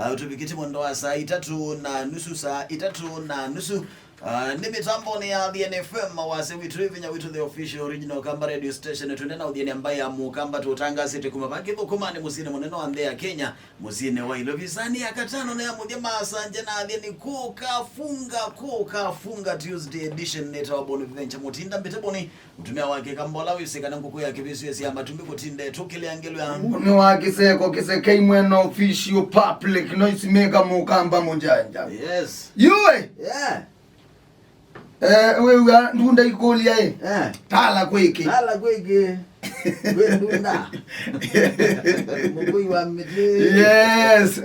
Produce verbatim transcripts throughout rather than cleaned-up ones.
Ah, tũvikĩte mwendo wa saa itatũ na nusu, saa itatũ na nusu. Ah, nĩ mĩtambonĩ ya Athiani F M, wasya witũ, vinya witũ, the official original Kamba radio station. Twende na ũthiani ambaye ya Mũkamba tũtangasĩte kuma va kĩthũkũmanĩ mũsyĩnĩ mũnene wa nthĩ ya Kenya, mũsyĩnĩ wa Ilovi. Saa nĩ ya katano na ya mũthya, Masanja na Athiani, kũkafunga, kũkafunga Tuesday edition. Nĩtawa Boni Venture Mũtinda, mbĩte Boni. Mũtumĩa wake Kambola wĩsĩ kana ngũkũ ya kĩvĩsũ ĩsĩ ya matumbĩ kũtinda ĩtũkĩlĩa ngelũ ya. Nĩ wa kĩseko kĩsekei mwena official public noise maker Mũkamba mũnjanja. Yes. Yue. Yeah. Eh, wĩw'a ndunda ikũlya ĩ. Eh. Tala kwĩkĩ. Tala kwĩkĩ. Kwĩ ndunda. Mũkũi wa mĩtĩ. Yes.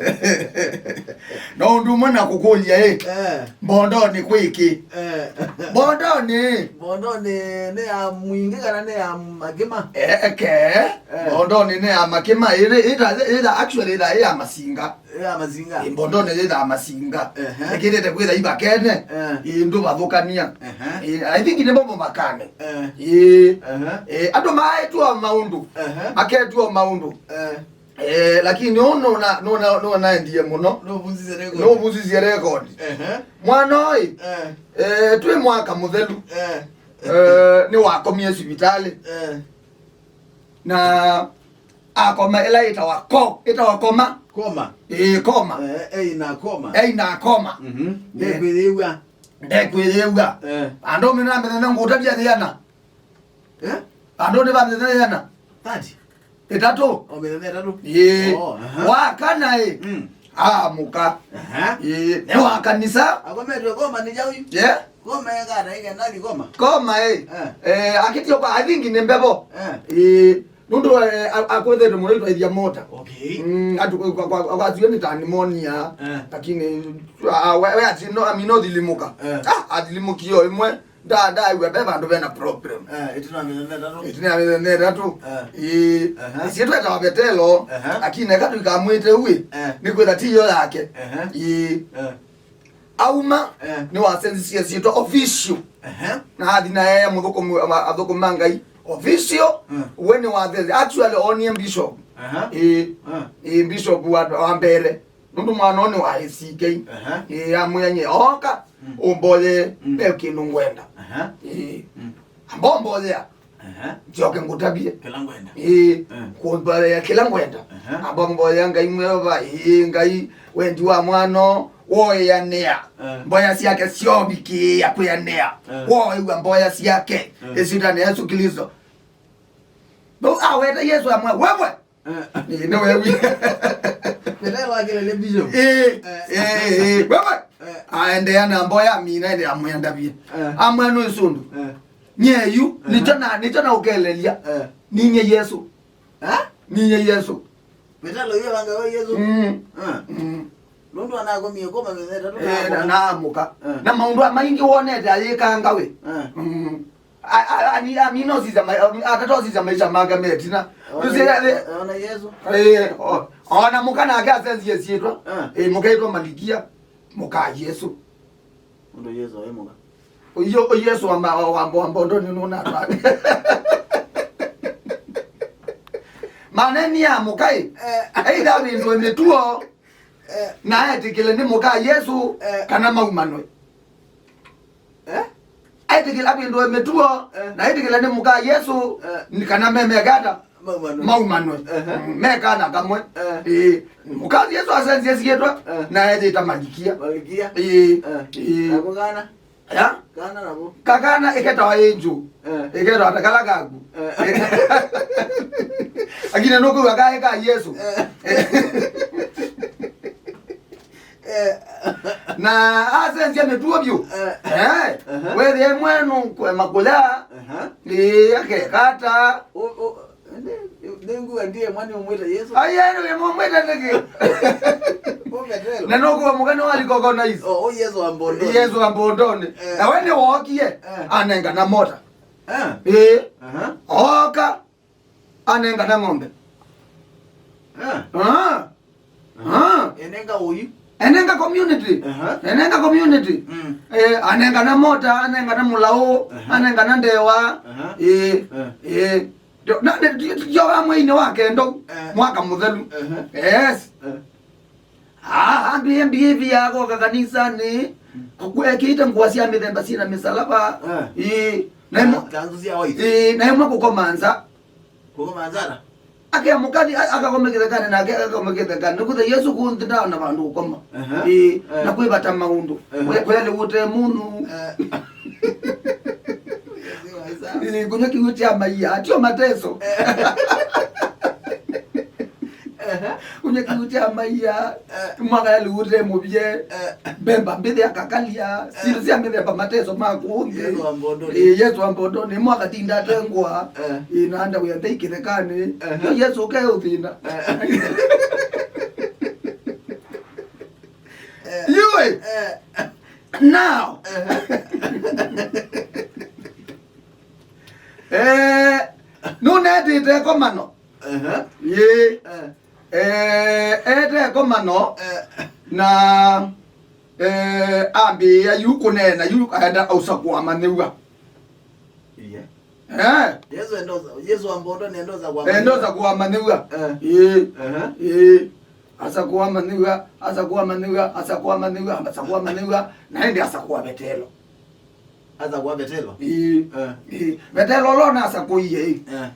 No ũndũ ũmwe na kũkũlya ĩ. Eh. Mbondonĩ kwĩkĩ. Eh. Mbondonĩ. Mbondonĩ nĩ ya Mwingĩ kana nĩ ya Makĩma? Eh, eke. Eh. Mbondonĩ nĩ ya Makĩma. Ĩrĩ, ĩta, ĩta, actually, ĩta, ĩ ya Masinga. Ĩ ya Masinga. Ĩ, Mbondonĩ yĩthaa Masinga. Ehe. Ĩkĩtĩte kwĩtha ivakene. Eh. Ĩ, ndũvathũkania. Ehe. Ĩ, I think nĩ momo makane. Eh. Ĩ. Ehe. Ĩ, andũ maetwa maũndũ. Ehe. Maketwa maũndũ. Eh. Eh, lakini ũũ nũna, nũna, nũnaendie mũno. Nũvusisye record. Nũvusisye record. Ehe. Mwana ũyũ, eh, eh, twĩ mwaka mũthelu. Eh. Eh, nĩwakomie sivitalĩ. Eh. Na akoma ĩla ĩtawa ko, ĩtawa koma. Koma. Ĩĩ, koma. Eh, eina koma. Eina koma. Mhm. Eh. Ndekwĩyĩw'a. Ndekwĩyĩw'a. Eh. Andũ mena mĩthenya ngũtavya yĩana. Eh? Andũ nĩ va mĩthenya yĩana? Thirty? Ĩtatũ. O mĩthenya ĩtatũ? Ĩĩ. Oh, aha. Wa kana ĩ. Mm. Amũka. Aha. Ĩĩ. Nĩ wa kanisa. Akometwe koma nĩ jaũ yu? Yeah. Koma ĩ kata ĩ kenda athi koma? Koma ĩ. Eh. Eh, akĩtio kwa, I think nĩ mbevo. Eh. Ĩĩ. Nũndũ, eh, a-, akwĩthĩte mũno itwaithia mota. Okay. Mm, atu-, kwa, kwa, kwa, kwa, kwa, nĩ ta pneumonia. Eh. Lakini, ah, we, we ati no, amino thilimũka. Eh. Ah, athilimũkie o ĩmwe. Nda-, ndaĩw'a ve vandũ vena problem. Eh, ĩtina ya mĩthenya ĩtatũ. Ĩtina ya mĩthenya ĩtatũ. Eh. Ĩĩ. Aha. Ĩsyĩtwa ĩtawa Vetelo, aha, lakini eka tũikamwĩte ũĩ, eh, nĩkwĩtha ti yo yake. Aha. Ĩĩ. Eh. Auma, eh, nĩwasenzisie syĩtwa official. Aha. Na athi na ea mũthũkũmi wa, athũkũmi ma Ngai. Official, mm, we nĩwasenzi. Actually, onie bishop. Aha. Ĩĩ. Ah. Ĩĩ, bishop wa, wa mbere. Nũndũ mwana ũũ nĩ wa A C K. Aha. Ĩĩ, amwĩa nyie, "Oka, mm, ũmboyee, mm, ve kĩndũ ngwenda." Aha. Ĩĩ. Mm. Amba ũmboyea. Aha. Njoke ngũtavye. Kĩla ngwenda. Ĩĩ, mm, kũmboyea kĩla ngwenda. Aha. Amba ũmboyea Ngai mweva, ĩĩ, Ngai wendi wa mwana ũũ, woĩanĩa. Eh. Mboya syake syovikĩĩa kwĩanĩa. Eh. Woĩw'a mboya syake. Eh. Ĩsyĩtwanĩ ya Yesũ Klĩsto. Vau aweta Yesũ amwĩa, "Wewe, eh, nĩ wewi." Petelo akelele bishop. Eh, eh, eh, wewe. Eh. Aendeea na mboya amina ĩndĩ amwĩa ndavye. Eh. Amwĩa nũĩ sũndũ. Eh. Nye yu, eh, nĩkyo na, nĩkyo na ũkelelya. Eh. Ninye Yesũ. Eh? Ninye Yesũ. Petelo yu avanga wa Yesũ. Mm. Eh. Mm. Nũndũ anakomie koma mĩthenya ĩtatũ. Eh, na, na amũka. Eh. Na maũndũ a maingĩ wonete ayĩkanga we. Eh. Mm. A, a, a, ni, a, mina ũsisya ma-, a, atata ũsisya maisha make metina. Ona Ũsĩ-, Ye-, eh, ona Yesũ. Eh, o, ona mũka nake asenzie syĩtwa. Ah. Eh, mũka ĩtwa Malikia, mũka Yesũ. Ũndũ Yesũ aĩ mũka. Ũyũ, Yesũ wa ma-, wa, wa, wa Mbondonĩ nũnatwa. Maneni ya mũka ĩ, eh, either avĩndũe mĩtuo, eh, na etĩkĩle nĩ mũka Yesũ, eh, kana maumanwe. Eh? Aitĩkĩla avĩndũe mĩtuo, eh, na aitĩkĩla nĩ mũka Yesũ, eh, nĩ kana memekata maumanwe. Maumanwe. Ehe. Mm, mekana kamwe. Eh. Ĩĩ. Mũka Yesũ asenzie syĩtwa, eh, na ethĩta Malikia. Malikia. Ĩĩ. Eh. Ĩĩ. Nako kana? Ya? Kana nako? Kakana ĩketawa Angel. Eh. Ĩketawa ta kala kaku. Eh. Lakini nũkwĩw'a kaĩ ka Yesũ. Eh. Eh. Na asenzya mĩtuo vyũ. Eh. Eh. Aha. Wethĩa mwenu kwe makũya. Aha. Ĩĩ, akekata. O, o, nĩ, nĩ ngua ndiye mwani ũmwĩta Yesũ. Ai, ai, nĩ mwĩta nĩkĩ? O Petelo. Na no kwa mũkana wa recognize. O, o Yesũ wa Mbondonĩ. Yesũ wa Mbondonĩ. Eh. Na we nĩ wokie. Eh. Anengana mota. Eh. Ĩĩ. Aha. Oka. Anengana ng'ombe. Ah. Ah. Ah. Enenga ũyu. Enenga community. Aha. Enenga community. Mm. Eh, anengana mota, anengana mũlaũ, aha, anengana ndewa. Aha. Eh, eh. Eh. Ndio, na, ndio, ndio wa mweinĩ wa kenda, eh, mwaka mũthelu. Aha. Yes. Eh. Ah. Nĩ behavior yako kakanisani, ekĩĩte ngũa sya mĩthemba syĩ na mĩsalaba. Eh. Ĩĩ. Na ĩmwe, kanzu sya white. Ĩĩ, na ĩmwe kũkoma nza. Kũkoma nza na? Akĩa mũkathi, a-, akakome kĩthekanĩ, nake akakome kĩthekanĩ. Nĩkwĩthĩa Yesũ kũũ nthĩ ndaona vandũ ũkoma. Aha. Ĩĩ, eh, na kwĩvata maũndũ. Aha. Kwe-, kwelĩ ũte mũnu. Eh. Ĩĩ, kũnywa kĩw'ũ kya maia, tio mateso. Eh. Aha. Kũnywa kĩw'ũ kya maia, eh, mwaka yalĩ ũte mũvye. Eh. Mbemba mbĩthĩ akakalya, eh, syĩndũ sya mĩthemba mateso ma kũũ nthĩ. Yesũ wa Mbondonĩ. Ĩĩ, Yesũ wa Mbondonĩ, mwaka tinda atengwa. Eh. Ĩĩ, na anda wĩa nthei kĩthekanĩ. Eh. Yo Yesũ ũke ũthĩna. Eh. Eh. Yũĩ? Eh. Now. Eh. Eh, nũnetĩte komano. Aha. Ĩĩ. Eh. Eh, ete komano, eh, na, eh, ambĩĩa yu kũneena yu aenda ausa kũamanyĩw'a. Iye. Eh. Yesũ endoza, Yesũ wa Mbondonĩ endoza kũamanyĩw'a. Endoza kũamanyĩw'a. Eh. Ĩĩ. Aha. Ĩĩ. Asa kũamanyĩw'a, asa kũamanyĩw'a, asa kũamanyĩw'a, asa kũamanyĩw'a, na ĩndĩ asa kũa Vetelo. Asa kũa Vetelo? Ĩĩ. Eh. Ĩĩ. Vetelo ũla ũnasakũie, ĩĩ. Eh.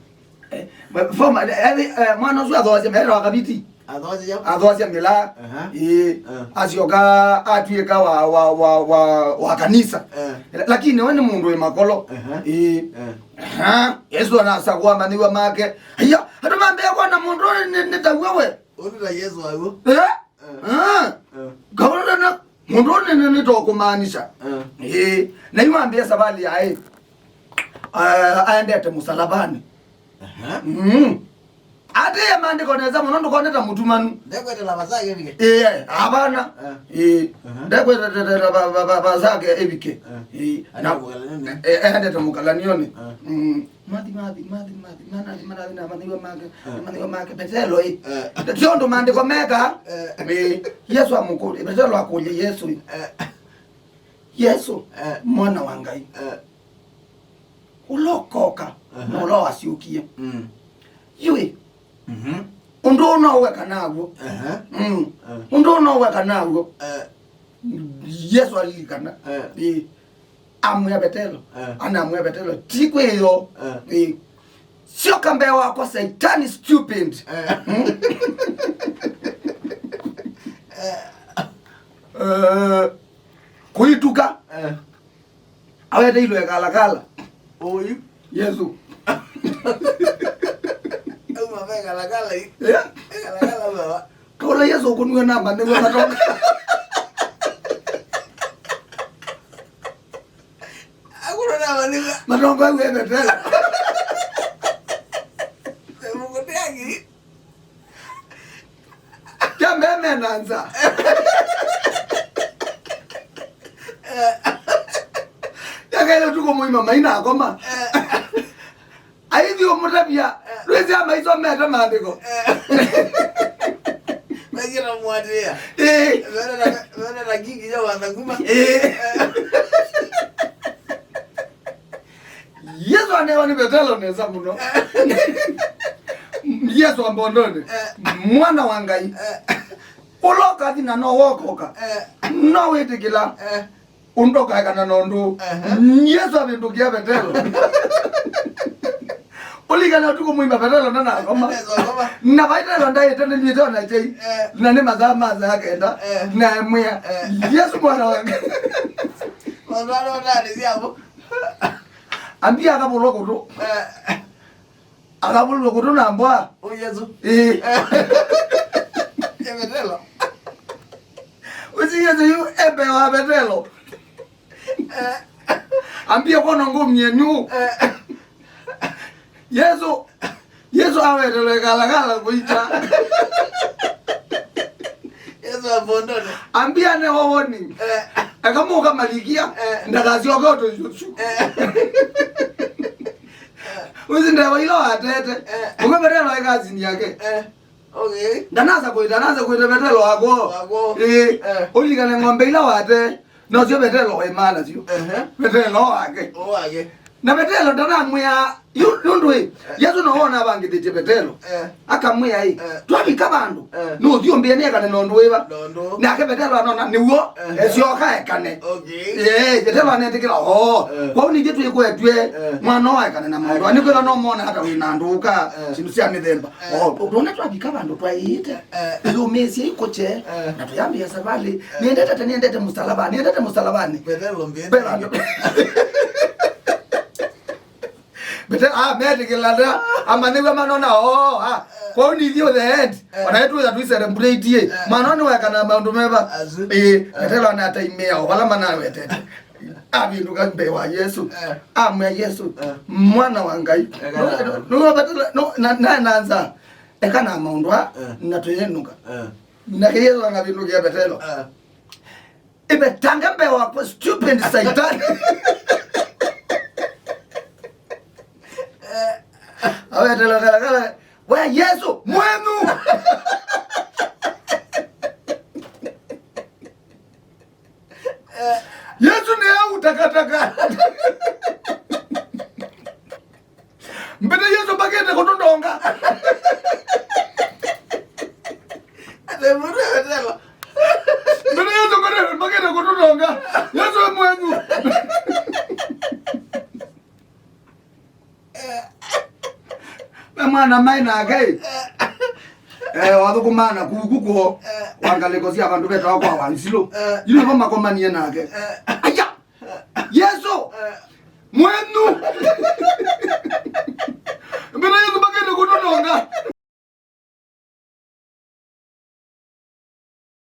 Eh, ma-, former, eh, eh, mwana ũsu athoasya, metawa Kaviti. Athoasya? Athoasya mĩla. Aha. Ĩĩ. Eh. Asyoka atw'ĩka wa, wa, wa, wa, wa kanisa. Eh. La-, lakini we nĩ mũndũ wĩ makolo. Aha. Ĩĩ. Eh. Aha. Yesũ anasakũa amanyĩw'a make. Aya, andũ mambĩa kwona mũndũ ũyũ nĩ, nĩ taw'o we. Ũndũ ta Yesũ waw'o. Eh? Eh. Eh. Eh. Kaũndũ na mũndũ ũnene nĩtokũmaanisha. Eh. Ĩĩ. Na yu ambĩa savali yaĩ, ah, aendete mũsalabanĩ. Aha. Mm. Atĩĩa maandĩko nesa mũno, ndũkone ta mũtumanu. Ndekwetela vasake vike. Ĩĩ, avana. Eh. Ĩĩ. Aha. Ndekwetela va-, va-, va-, vasake ĩvike. Eh. Ĩĩ. Aendete na mũkalanionĩ. Eh, eh, aendete mũkalanionĩ. Eh. Mm. Mathi, mathi, mathi, mathi, manathi, marathi na amanyĩw'a make, eh, amanyĩw'a make, Petelo ĩ. Eh. Ti ũndũ maandĩko meka, eh, ĩ, Yesũ amũkũlya, Petelo akũlya Yesũ ĩ. Eh. Yesũ, eh, mwana wa Ngai. Eh. Ũla ũkoka, aha, na ũla wasyũkie. Mm. Yu ĩ, mhm, ũndũ ũũ no weka naw'o. Aha. Mm. Eh. Ũndũ ũũ no weka naw'o. Eh. Yesũ alilikana. Eh. Ĩ. Amwĩa Vetelo. Eh. Anamwĩa Vetelo, ti kwĩyo. Eh. Ĩ. Syoka mbee wakwa, Satan, stupid. Eh. Hmm? Eh. Eh, kũituka. Eh. Aweteilwe kalakala. Ũyu? Yesũ. Auma ve kalakala ĩ. Eh? Kalakala baba. Kaũla Yesũ ũkũnw'a namba nĩw'o matonga. Akũnw'a namba nĩw'o. Matonga yu e Vetelo. Mũkũteangi. Kya mbee me na nza. Yakaile ũtukũ mũima maina akoma. Aithi ũmũtavya, ndwĩsĩ amaisomete maandĩko. Mekĩra mũatĩĩa. Ĩĩ. Mena na, mena na gigi ya wathanguma. Ĩĩ. Yesũ anewa nĩ Vetelo nesa mũno. Yesũ wa Mbondonĩ, eh, mwana wa Ngai. Eh. Ũla ũkathi na no wokoka. Eh. No wĩtĩkĩla. Eh. Ũndũ ũkaekana na ũndũ. Aha. Yesũ avĩndũkĩa Vetelo. Ũlikana ũtukũ mũima Vetelo ndanakoma. Ndanakoma. Na Vetelo ndaĩte nĩnywĩte ona kyai. Eh. Na nĩ masaa ma saa kenda. Eh. Na emwĩa. Eh. Yesũ mwana wa Ngai. Masaa no ndani syavo. Ambia akavũlwa kũtũ. Eh. Akavũlwa kũtũ na mbwa. Ũ Yesũ. Ĩĩ. Ĩ Vetelo. Ũsi Yesũ yu e mbee wa Vetelo. Eh. Ambia kwona ngũmie nyu. Eh. Yesũ, Yesũ awetelwe kalakala kũita. Yesũ ambondone. Ambia newa warning. Eh. Akamũka malikia, eh, ndakasyoke ũtũ Yesũ. Eh. Ũsi ndewa ila watete. Eh. Ũme Vetelo e cousin yake. Eh. Okay. Ndanasa kwĩta, ndanasa kwĩta Vetelo wakwo. Wakwo. Ĩĩ. Eh. Ũlikane ng'ombe ila wate. Nocio Vetelo waimana sio. Ehe. Vetelo wake. O wake. Na Vetelo ndanamwĩa, yu nũndũ ĩ, Yesũ no wona avangĩthĩtye Vetelo. Eh. Akamwĩa ĩ, eh, "Twavika vandũ, eh, nũthyũmbĩe nĩekane na ũndũ wĩva?" Na ũndũ. Nake Vetelo anona nĩw'o, eh, esyoka ekane. Okay. Ĩĩ, Vetelo anetĩkĩla, oo. Eh. Kwoou nithyĩ twĩkwetw'e, eh, mwana ũũ aekane na maũndũ. Nĩkwĩthwa no mona ata wĩ na ndũũka, eh, syĩndũ sya mĩthemba. Eh. Oo, tũna twavika vandũ twaĩĩte. Eh. Ĩyũmĩĩsye ikũkye, eh, na tũyambĩĩa savalĩ. Eh. Nĩendete, nĩendete mũsalavanĩ, nĩendete mũsalavanĩ. Vetelo mbĩe. Vetelo. Bete, ah, metĩkĩla nda, amanyĩw'a manona, oh, ah, kwoou nithyĩ the end. Eh. Ona ĩtwĩtha tũi celebrate, eh. Eh. Mwana nĩwekana maũndũ meva. Azu. Ĩĩ, eh. Vetelo anataimĩa o vala manawetete. Avĩndũka mbee wa Yesũ. Eh. Amwĩa Yesũ, eh, "Mwana wa Ngai." Eka na. No, no, Vetelo, no, na, na, na nza. Eka na maũndũ a, eh, na tũyĩnũka. Eh. Nake Yesũ anavĩndũkĩa Vetelo. Eh. Ĩvetange mbee wakwa, stupid Satan. Awetela kalakala, "We Yesũ, mwenyu." Yesũ nĩ au takataka. Mbete Yesũ mbakĩte kũtũtonga. Ate mũndũ Vetelo. Mbete Yesũ mbakĩte kũtũtonga. Yesũ e mwenyu. Na mwana mai nake. Eh, wathũkũmaa na kuku kuo. Wa ngalĩko sya vandũ vetawa kwa Wanzilũ. Eh. Yu nĩvo makomanie nake. Eh. Aya! Yesũ! Eh. Mwenyu! Mbere Yesũ mbakĩte kũtũtonga.